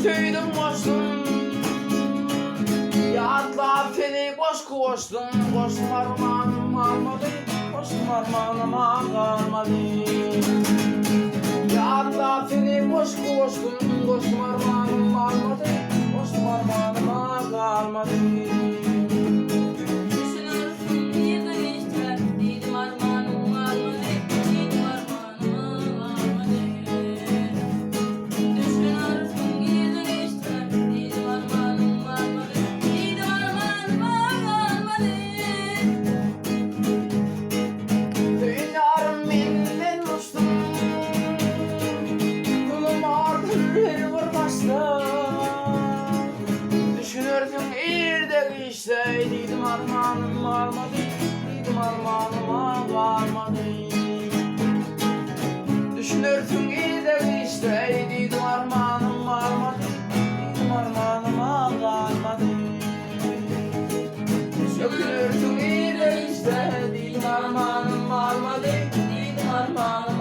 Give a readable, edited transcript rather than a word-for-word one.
Söýdüm goşdum Ýatlap seni goşgy goşdum Goşdum armanym galmady Goşdum armanyma galmady Ýatlap seni goşgy goşdum Goşdum armanym galmady Goşdum armanyma galmady. Düşünersiň nirden işler Diýdim armanym galmady Diýdim armanyma Söýýärin menden uçdum Gülüm ardyr her bir başda Düşünersiň irde giçde Diýdim armanym galmady Diýdim armanyma galmady Düşünersiň irde giçde Diýdim armanym galmady Diýdim armanyma galmady Ökünersiň irde giçde Diýdim armanym galmady Diýdim armanym.